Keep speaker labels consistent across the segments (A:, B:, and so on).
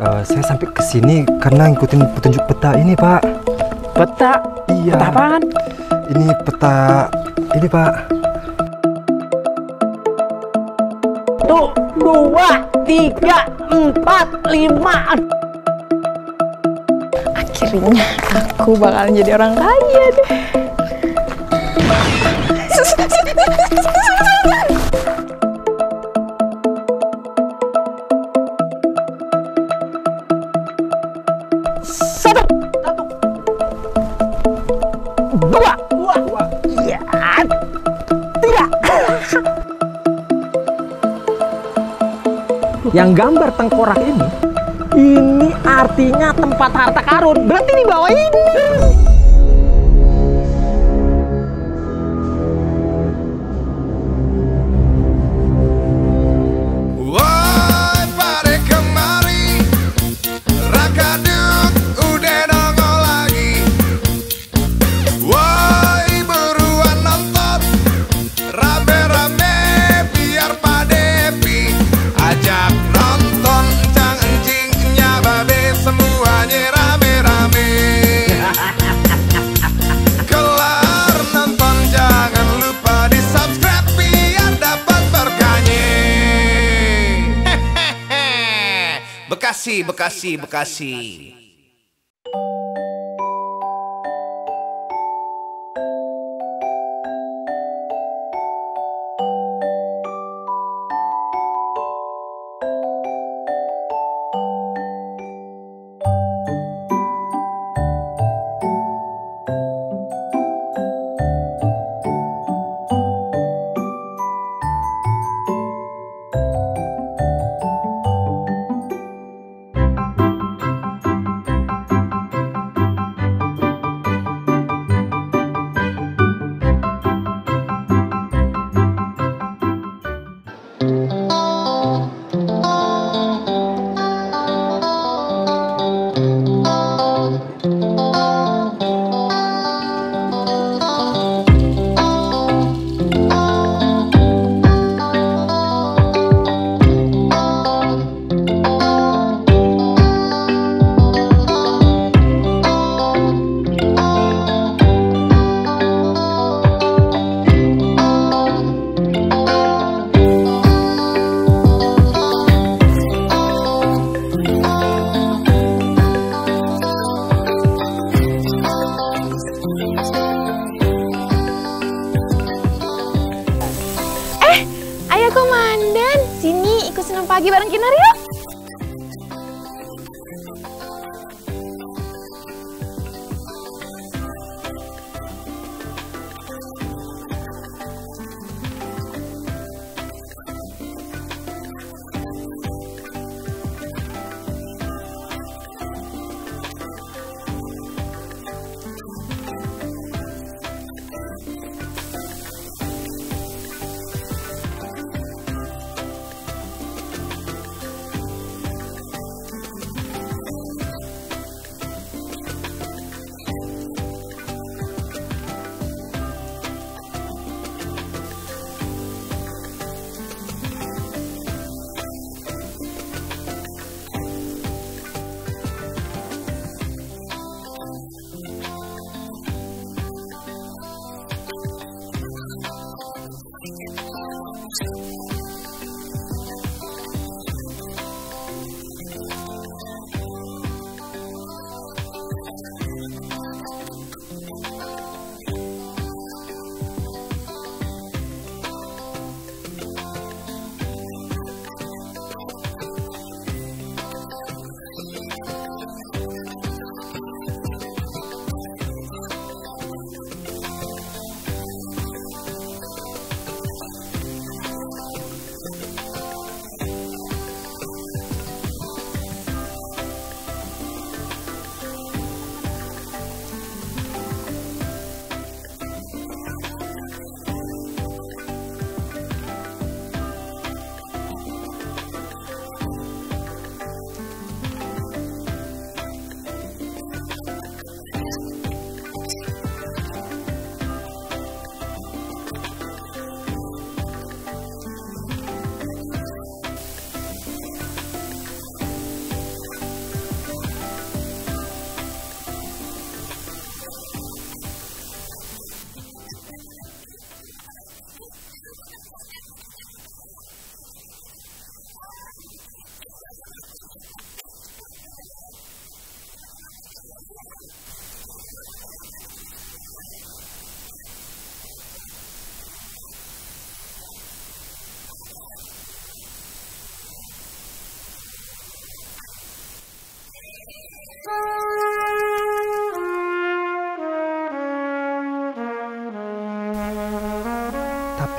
A: Saya sampai ke sini karena ngikutin petunjuk peta ini, Pak.
B: Peta?
A: Iya.
B: Peta apaan?
A: Ini peta ini, Pak.
B: 1, 2, 3, 4, 5.
C: Akhirnya aku bakalan jadi orang kaya deh.
B: Satu, dua, iya, tiga. Yang gambar tengkorak ini artinya tempat harta karun. Berarti di bawah ini.
D: Bekasi.
C: Ayo komandan, sini ikut senam pagi bareng Kinar yuk.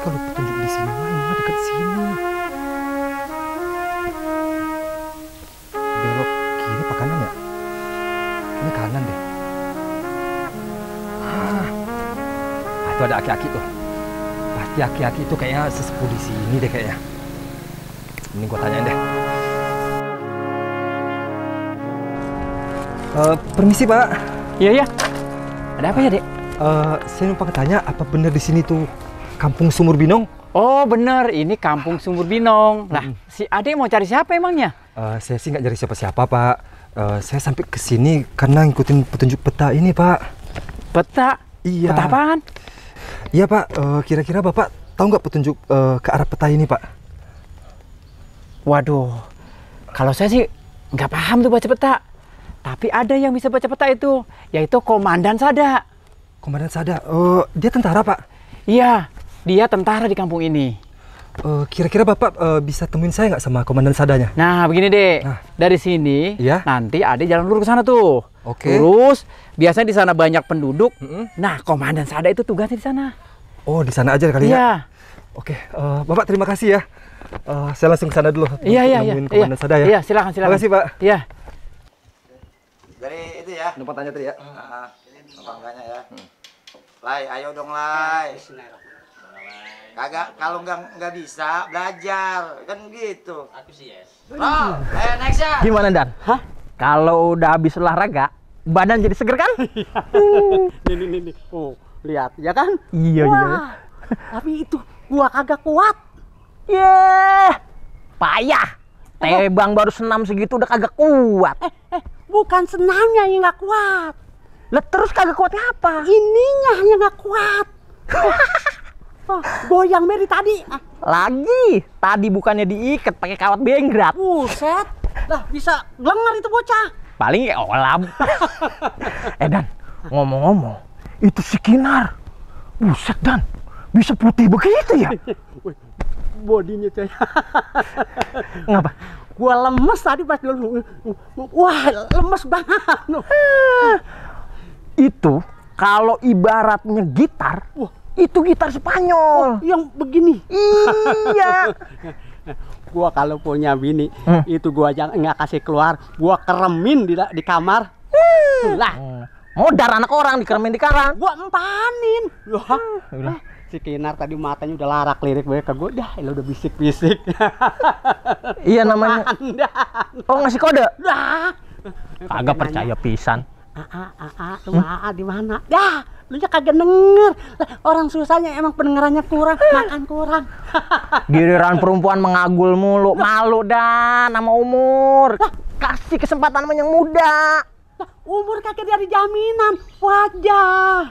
A: kalau petunjuk di sini mah dekat sini. Belok kiri apa kanan ya? Ini kanan deh. Itu ada aki-aki tuh. Pasti aki-aki itu kayaknya sesepuh di sini deh kayaknya. Ini gua tanyain deh. Permisi Pak.
B: Iya. Ada apa ya, Dek?
A: Saya numpang tanya, apa benar di sini tuh Kampung Sumur Binong?
B: Oh, bener. Ini Kampung Sumur Binong. Lah, si Ade mau cari siapa emangnya?
A: Saya sih nggak cari siapa-siapa Pak. Saya sampai ke sini karena ngikutin petunjuk peta ini Pak.
B: Peta?
A: Iya.
B: Peta apaan?
A: Iya Pak. Kira-kira Bapak tahu nggak petunjuk ke arah peta ini Pak?
B: Waduh, kalau saya sih nggak paham tuh baca peta. Tapi ada yang bisa baca peta itu, yaitu Komandan Sada.
A: Komandan Sada? Dia tentara Pak?
B: Iya, dia tentara di kampung ini.
A: Kira-kira Bapak bisa temuin saya nggak sama Komandan Sadanya?
B: Nah, begini deh.
A: Nah.
B: Dari sini,
A: Iya?
B: nanti Ade jalan lurus ke sana tuh.
A: Oke.
B: Lurus, biasanya di sana banyak penduduk. Nah, Komandan Sada itu tugasnya di sana.
A: Oh, di sana aja kali ya?
B: Iya.
A: Oke, Bapak terima kasih ya. Saya langsung ke sana dulu.
B: Iya.
A: Nemuin Komandan Sada ya.
B: Iya, silakan.
A: Terima kasih Pak.
B: Iya.
D: Dari itu ya.
A: Numpang tanya tadi ya.
D: Numpangnya ya. Lai, ayo dong Lai. Kagak, kalau nggak bisa belajar kan gitu. Aku sih yes. Oh, ayo next ya.
B: Gimana Dan? Hah? Kalau udah habis olahraga, badan jadi seger kan?
E: Nih. Oh, lihat ya kan?
B: Iya.
E: Tapi itu gua kagak kuat.
B: Payah. Tebang baru senam segitu udah kagak kuat.
E: Bukan senamnya yang nggak kuat.
B: Lah terus kagak kuatnya apa?
E: Ininya yang nggak kuat. Goyang Mary tadi.
B: Lagi. Tadi bukannya diikat pakai kawat benggrat.
E: Buset. Lah bisa gelengar itu bocah.
B: Paling ya olam. Dan ngomong-ngomong, itu si Kinar. Buset Dan, bisa putih begitu ya?
E: Bodinya coy.
B: Ngapa?
E: Gua lemes tadi pas dulu. Wah, lemes banget.
B: Itu kalau ibaratnya gitar, itu gitar Spanyol.
E: Yang begini.
B: Iya.
E: Gua kalau punya bini, itu gua jangan nggak kasih keluar. Gua keremin di kamar. Lah,
B: Modar anak orang dikeremin di karang.
E: gua empanin. Si Kinar tadi matanya udah larak lirik gue ke gue. Dah, lo udah bisik-bisik.
B: Iya namanya.
E: Mandan.
B: Oh ngasih kode?
E: Dah.
B: Kagak percaya pisan.
E: Lu di mana? Dah, lu nya kagak denger. Lah, orang susahnya emang pendengarannya kurang, makan kurang.
B: Giliran perempuan mengagul mulu, malu Dan sama umur. Kasih kesempatan sama yang muda.
E: Umur kagak dari jaminan, wajah.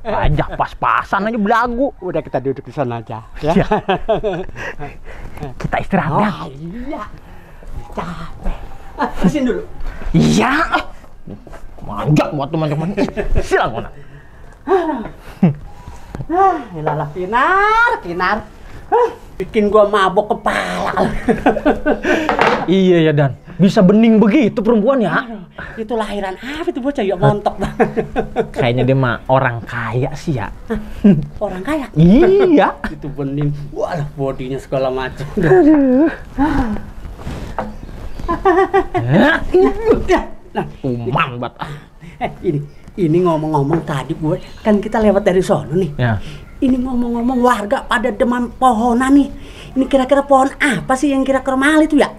B: Wajah pas-pasan aja belagu.
E: Udah kita duduk di sana aja, ya.
B: Kita istirahat ya.
E: Oh iya, capek. Bersihin dulu.
B: Iya. Manjak buat teman-teman. Silakan.
E: Ilalah Kinar. Bikin gua mabok kepala.
B: Iya ya Dan. Bisa bening begitu perempuan ya.
E: Itu lahiran apa itu bocah ya montok banget.
B: Kayaknya dia mah orang kaya sih ya.
E: Orang kaya.
B: Iya.
E: Itu bening. Walah bodinya segala macam. Nah,
B: Kuman bat.
E: ini ngomong-ngomong tadi gue kan kita lewat dari sono nih.
B: Ya.
E: Ini ngomong-ngomong warga pada demam pohonan nih. Ini kira-kira pohon apa sih yang kira-kira mahal itu ya?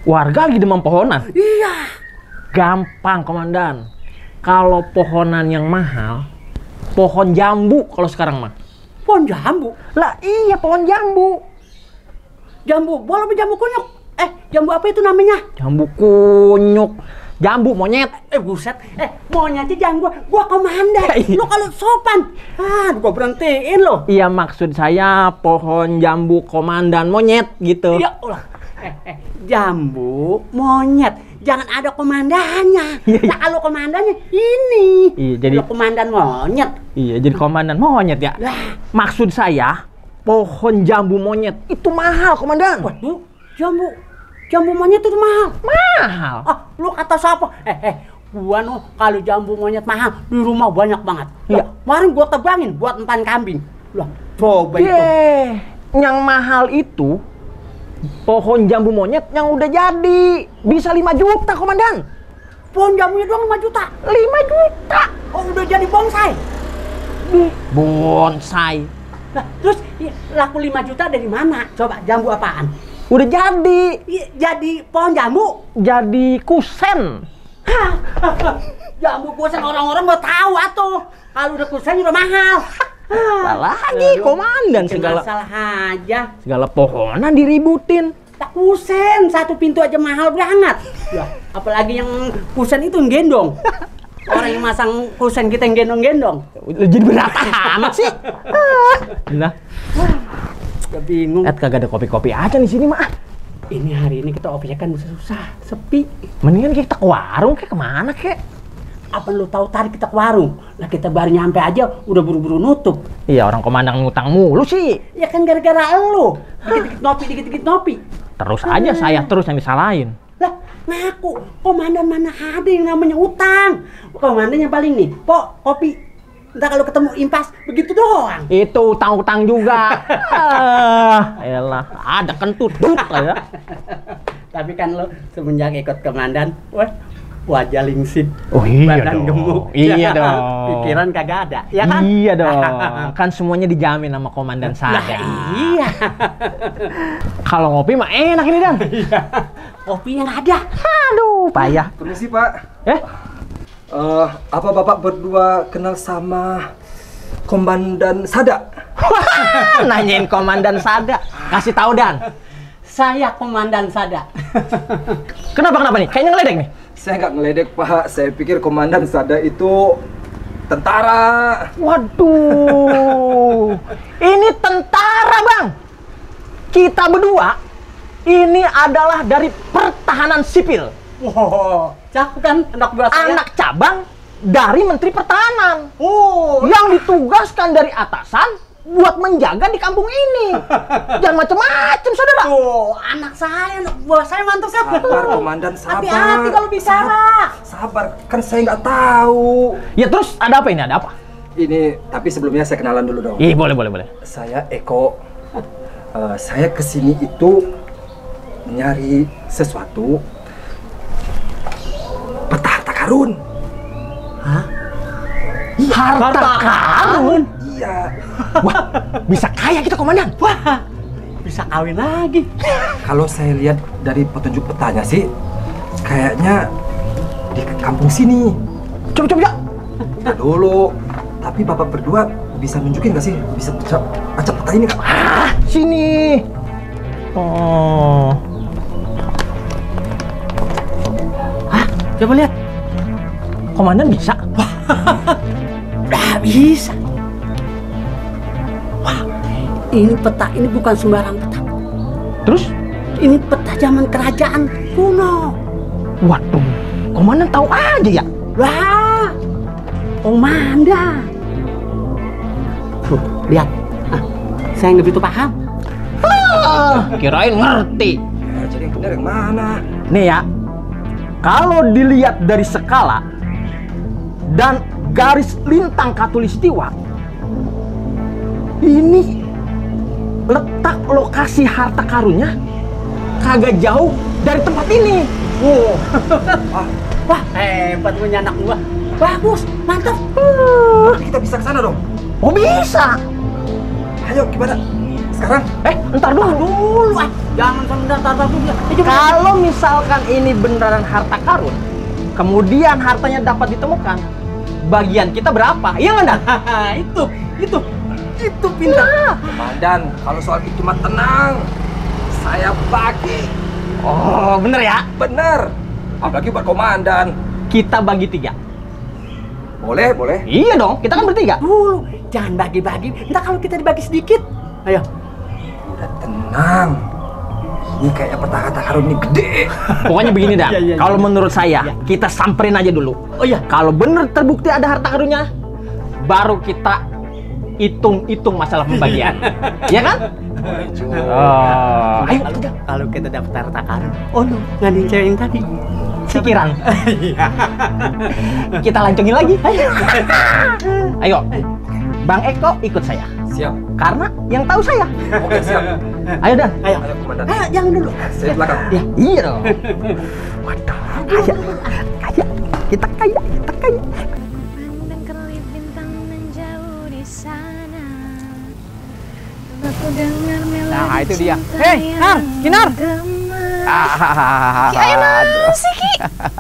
B: Warga lagi demam pohonan.
E: Iya.
B: Gampang Komandan. Kalau pohonan yang mahal, pohon jambu kalau sekarang mah.
E: Pohon jambu.
B: Lah iya pohon jambu.
E: Jambu, boleh jambu kunyuk. Jambu apa itu namanya?
B: Jambu kunyuk. Jambu monyet.
E: Buset. Monyetnya jangan gua komandan. Lo kalau sopan. Gua berhentiin lo.
B: Iya maksud saya pohon jambu komandan monyet gitu.
E: Ya Allah. Jambu monyet. Jangan ada komandannya. Nah kalau komandannya ini.
B: Iya jadi
E: lo komandan monyet.
B: Iya jadi komandan monyet ya.
E: Lah.
B: Maksud saya pohon jambu monyet itu mahal Komandan.
E: Waduh, jambu monyet itu mahal.
B: Mahal.
E: Lu kata siapa? Gua noh kalau jambu monyet mahal di rumah banyak banget.
B: Iya.
E: Kemarin gua tebangin buat empan kambing. Loh, Coba itu.
B: Yang mahal itu pohon jambu monyet yang udah jadi. Bisa 5 juta, Komandan.
E: Pohon jambunya doang 5 juta.
B: 5 juta.
E: Oh, udah jadi bonsai.
B: Bonsai.
E: Nah, terus laku 5 juta dari mana? Coba jambu apaan?
B: Udah jadi.
E: Jadi pohon jambu.
B: Jadi kusen.
E: Jambu kusen orang-orang mau tahu atuh. Kalau udah kusen udah mahal.
B: Salah lagi, Komandan, segala
E: salah aja.
B: Segala pohonan diributin.
E: Tak kusen, satu pintu aja mahal banget. Ya, apalagi yang kusen itu gendong. Orang yang masang kusen kita yang gendong-gendong.
B: Jadi berat amat sih. Nah,
E: Gak bingung.
B: kagak ada kopi-kopi aja di sini, mah.
E: Ini hari ini kita opisnya kan susah, sepi.
B: Mendingan kita ke warung, kemana, kek?
E: Apa lu tahu tarik kita ke warung? Lah kita baru nyampe aja udah buru-buru nutup.
B: Iya, orang komandan ngutang mulu sih.
E: Ya kan gara-gara lu. Dikit-dikit ngopi.
B: Terus aja saya terus yang disalahin.
E: Lah, ngaku. Komandan mana ada yang namanya utang. Komandan yang paling nih, Pok, kopi. Entah kalau ketemu impas, begitu doang.
B: Itu utang-utang juga. Elah, ada kentut ya.
E: Tapi kan lo semenjak ikut komandan, wajah lingsip.
B: Oh iya
E: badan
B: dong.
E: gemuk.
B: Iya dong.
E: Pikiran kagak ada, ya kan?
B: Iya dong. Kan semuanya dijamin sama komandan saya.
E: Iya.
B: Kalau ngopi mah enak ini, Dan.
E: Iya. Kopinya nggak ada.
B: Aduh, payah.
F: Permisi, Pak. Apa Bapak berdua kenal sama Komandan Sada?
B: Nanyain komandan Sada. Kasih tahu, Dan.
E: Saya komandan Sada.
B: Kenapa nih? Kayaknya ngeledek nih.
F: Saya nggak ngeledek, Pak. Saya pikir Komandan Sada itu tentara.
B: Waduh. Ini tentara, Bang. Kita berdua ini adalah dari pertahanan sipil.
E: Wow, cakep kan anak buah saya?
B: Anak cabang dari Menteri Pertahanan.
E: Oh,
B: Yang ditugaskan dari atasan buat menjaga di kampung ini. Jangan macem-macem, saudara.
E: tuh anak saya, anak buah saya mantap siapa?
F: Sabar, Komandan, sabar.
E: Hati-hati kalau bicara.
F: Sabar, kan saya nggak tahu.
B: Ya terus ada apa ini? Ada apa?
F: Ini, tapi sebelumnya saya kenalan dulu dong.
B: Ih, boleh.
F: Saya Eko. Saya kesini itu nyari sesuatu. Peta harta karun.
B: Harta karun?
F: Iya.
B: Wah, bisa kaya kita, komandan.
E: Wah, bisa kawin lagi.
F: Kalau saya lihat dari petunjuk petanya sih, kayaknya di kampung sini.
B: Coba.
F: Nah, dulu. Tapi Bapak berdua bisa nunjukin nggak sih? Bisa baca peta ini nggak?
B: Sini. Oh.
E: Coba lihat.
B: Komandan bisa?
E: Udah bisa. Wah, ini peta ini bukan sembarang peta.
B: Terus?
E: Ini peta zaman kerajaan kuno.
B: Waduh, komandan tahu aja ya?
E: Wah, komandan. Tuh, lihat. Saya nggak begitu paham.
B: Kirain ngerti.
F: Jadi yang benar yang mana?
B: Nih ya, kalau dilihat dari skala dan garis lintang khatulistiwa, ini letak lokasi harta karunnya kagak jauh dari tempat ini.
E: Wow. Wah, hebat punya anak gua. Bagus, mantap.
F: Berarti kita bisa ke sana dong.
B: Oh bisa.
F: Ayo gimana? Sekarang?
B: Ntar dulu.
E: Jangan sebentar dulu.
B: Kalau misalkan ini beneran harta karun, kemudian hartanya dapat ditemukan, bagian kita berapa? Iya nggak, Dan?
E: Itu pintar.
F: Komandan, kalau soal itu mah tenang. Saya bagi.
B: Oh, bener ya?
F: Bener. Apalagi buat komandan.
B: Kita bagi 3.
F: Boleh.
B: Iya dong, kita kan bertiga.
E: Dulu, jangan bagi-bagi. Entar kalau kita dibagi sedikit. Ayo.
F: Udah tenang. Ini kayaknya peta harta karun ini gede.
B: Pokoknya begini, Dan.
E: Iya.
B: Kalau menurut saya, kita samperin aja dulu.
E: Oh iya.
B: Kalau bener terbukti ada harta karunnya, baru kita hitung masalah pembagian. Iya kan? Oh, ayo
E: Kalau kita dapat harta karun, oh no, nggak ada yang cewek yang tadi.
B: pikiran. Kita lancungin lagi. Ayo. Bang Eko ikut saya.
F: Siap.
B: Karena yang tahu saya.
F: Oke, siap.
B: Ayo Dan.
E: Ayo.
F: Ayo, Komandan.
E: Jangan dulu.
F: Saya di belakang.
B: Ya, iya dong. Waduh, kaya. Kaya. Kita kaya.
C: Pandang kelip bintang menjauh di sana. Aku dengar melodi
B: Nah, itu dia.
C: cinta
B: Hei, Nar,
C: yang
B: Kinar.
C: menggema. Ki, ayo naon sih, Ki?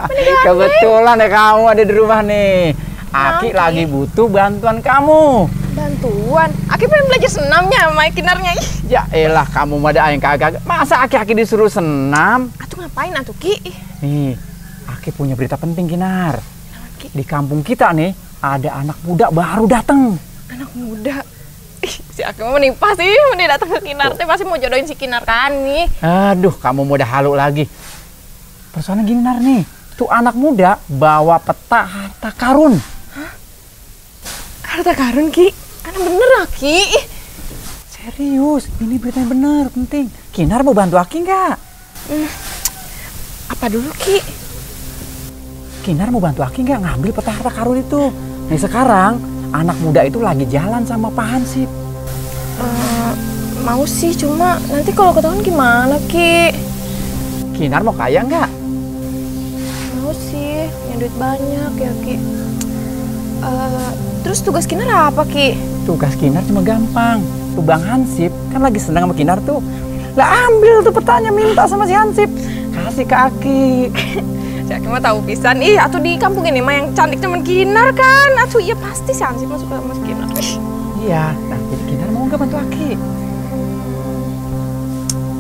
C: Meninggal
B: Kebetulan ya kamu ada di rumah nih. Aki
C: Aki.
B: lagi butuh bantuan kamu.
C: bantuan. Aki pengen belajar senamnya sama Kinarnya. Ih,
B: Ya elah, kamu mah ada yang kagak. Masa aki-aki disuruh senam?
C: atuh ngapain atuh, Ki? Ih,
B: Nih, Aki punya berita penting, Kinar.
C: naon, Ki?
B: Di kampung kita nih, ada anak muda baru datang.
C: Anak muda. Ih, si Aki mau menimpa sih, mau datang ke Kinar teh pasti mau jodohin si Kinar kan nih.
B: Aduh, kamu muda halu lagi. Persoalan gini, Nar nih. Tuh anak muda bawa peta harta karun.
C: Harta karun, Ki. Kan bener lah, Ki. Ih,
B: Serius, ini beritanya bener, penting. Kinar mau bantu Aki nggak?
C: apa dulu, Ki?
B: Kinar mau bantu Aki nggak ngambil peta harta karun itu? Nah sekarang, anak muda itu lagi jalan sama Pak Hansip.
C: Mau sih, cuma nanti kalau ketahuan gimana, Ki?
B: Kinar mau kaya nggak?
C: Mau sih, punya duit banyak ya, Ki. Terus tugas Kinar apa, Ki?
B: Tugas Kinar cuma gampang. Tuh Bang Hansip kan lagi senang sama Kinar tuh. Lah ambil tuh petanya, minta sama si Hansip. Kasih ke Aki.
C: Si Aki mah tahu pisan. Ih, atuh di kampung ini mah yang cantik cuman Kinar kan. Atuh iya pasti si Hansip masuk ke sama si Kinar. Ih,
B: Iya, nah jadi Kinar mau nggak bantu Aki?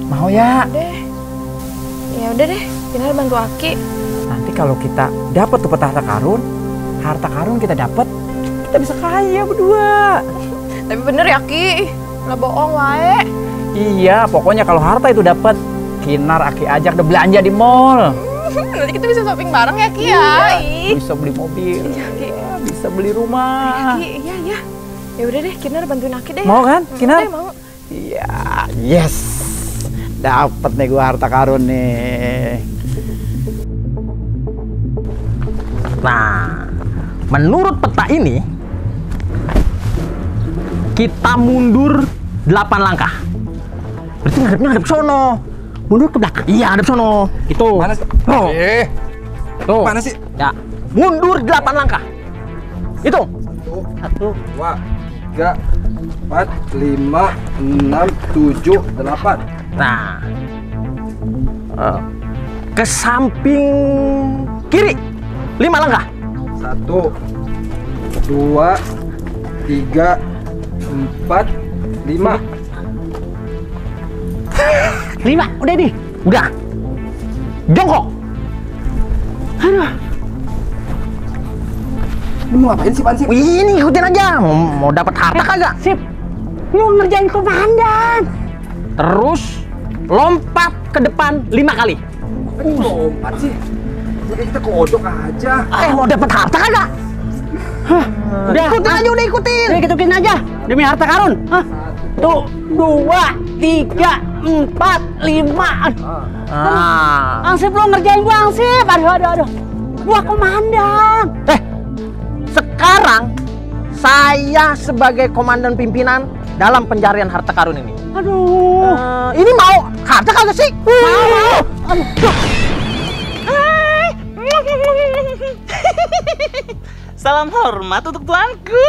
B: Mau ya?
C: deh. Ya udah deh, Kinar bantu Aki.
B: Nanti kalau kita dapat tuh peta harta karun kita dapat, kita bisa kaya berdua.
C: Tapi bener ya, Ki. Lah bohong wae.
B: Iya, pokoknya kalau harta itu dapat, Kinar Aki ajak deh belanja di mall.
C: Nanti kita bisa shopping bareng ya, Ki ya. Ih.
B: Bisa beli mobil,
C: Iya, Ki.
B: bisa beli rumah.
C: Ki, iya iya. Ya udah deh, Kinar bantuin Aki deh.
B: Mau kan, Kinar?
C: Deh, mau.
B: Iya, yes. Dapat nih gua harta karun nih. Nah, menurut peta ini kita mundur 8 langkah. Berarti ngadep sono. Mundur ke belakang. Iya, ngadep sono. Itu.
F: Mana sih?
B: Oh. Tuh.
F: Mana sih?
B: Ya, mundur 8 langkah. Itu.
F: 1, 2, 3, 4, 5, 6, 7, 8.
B: Nah, ke samping kiri 5 langkah.
F: 1, 2, 3, 4, 5.
B: 5, udah nih, udah. Jongkok. Aduh,
F: Ini mau ngapain sih, Pan sih?
B: ini ikutin aja. Mau dapat harta kagak? Sip.
E: Lu ngerjain komandan.
B: Terus lompat ke depan 5 kali.
F: Ini lompat sih. Udah kita kodok aja.
B: Mau dapat harta kagak?
E: Udah,
B: Ikutin aja, udah ikutin.
E: Udah ikutin aja demi harta karun. Hah? Tuh, 2, 3, 4, 5. Ansip lu ngerjain gua, Ansip. Aduh. Gua komandan.
B: Sekarang saya sebagai komandan pimpinan dalam pencarian harta karun ini.
E: Aduh.
B: Ini mau harta kagak sih?
E: Mau.
G: Salam hormat untuk tuanku.